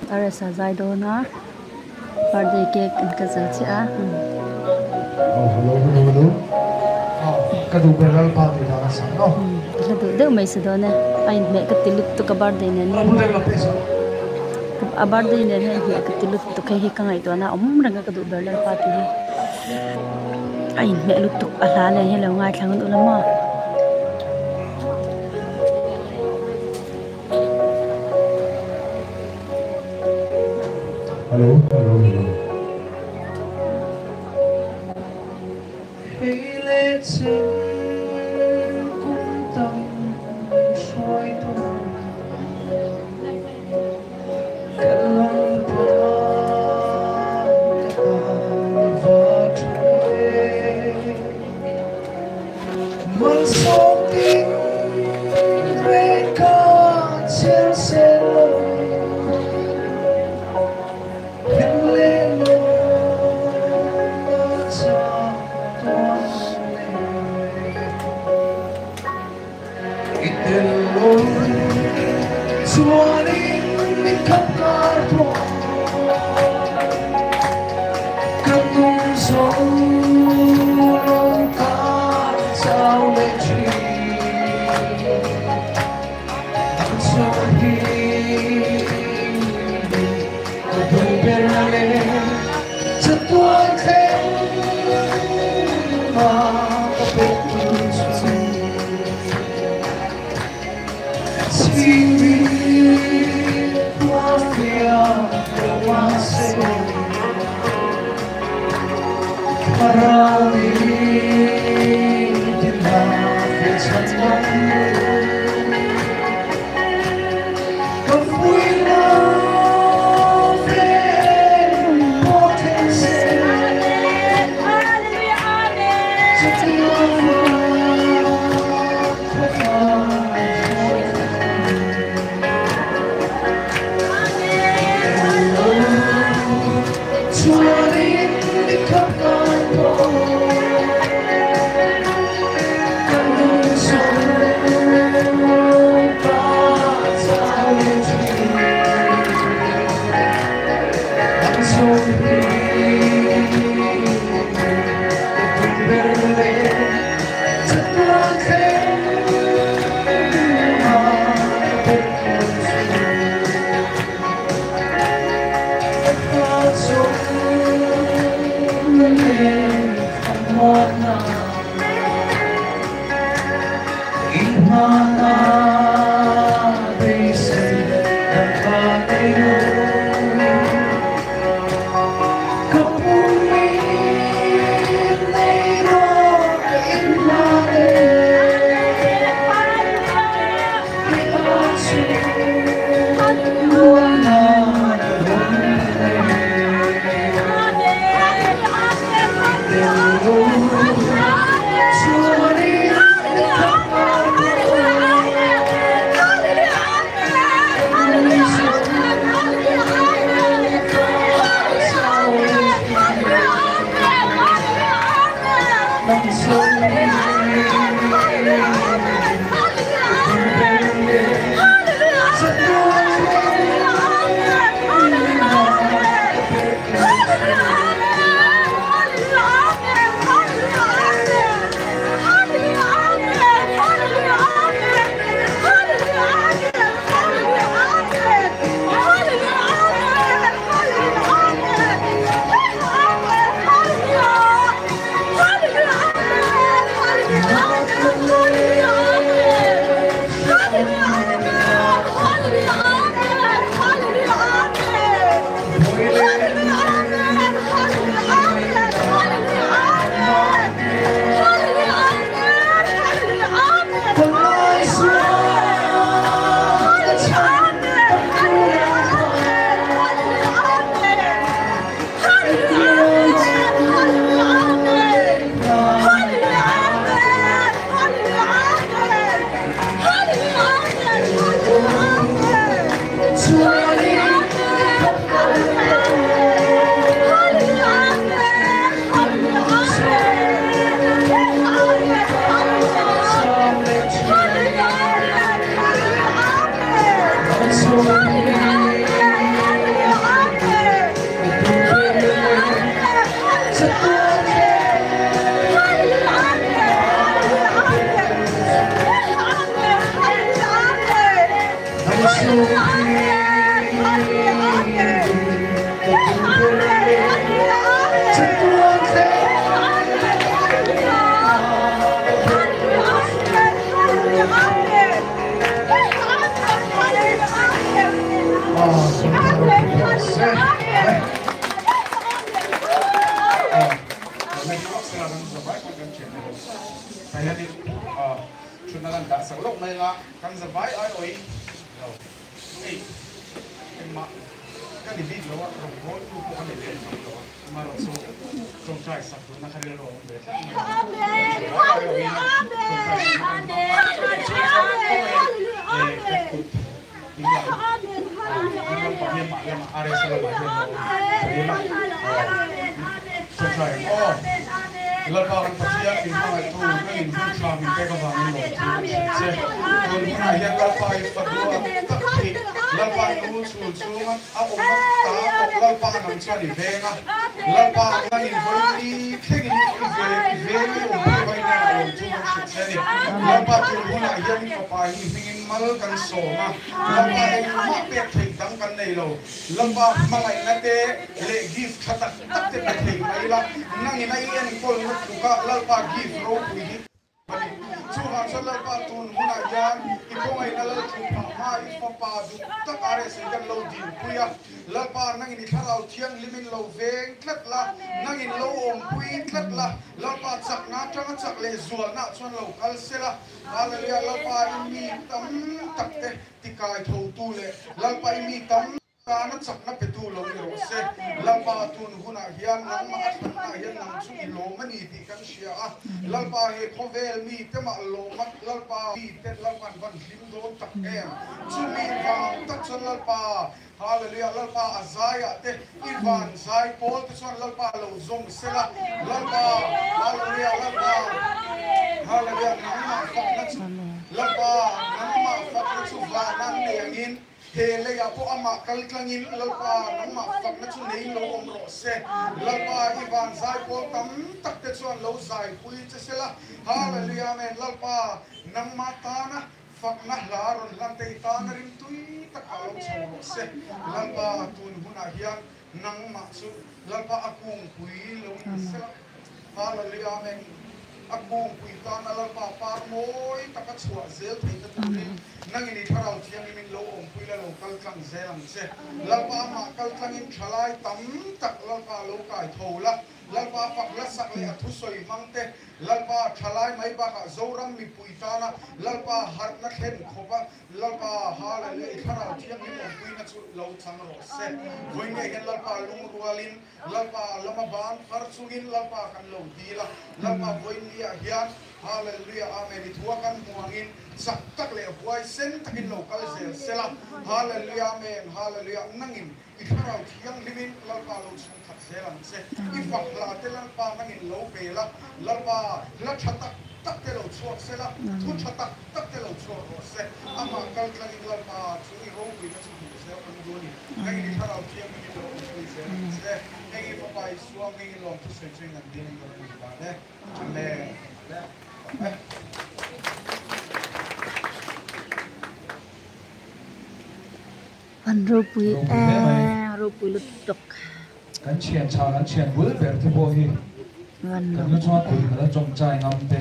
RS a zai dawn a birthday cake an ka zel chiah a. Oh hello hello hello ka duh ber Lalpa tih dan a sang no. Ka hla duh deuh mai si dawn e a inhmeh ka ti lutuk a birthday nen hian a birthday nen hian inhmeh ka ti lutuk hei hi ka ngaihtuahna a awm reng a ka duh ber Lalpa tih hi a inhmeh lutuk a hla nen hian lo ngaithla ngun ula maw. Hello hello hello. An ropui e, ropui lutuk. Kan thian tha, kan thian bul ber te pawh hi kan lu chuan kut khat a tawngtai ngam te.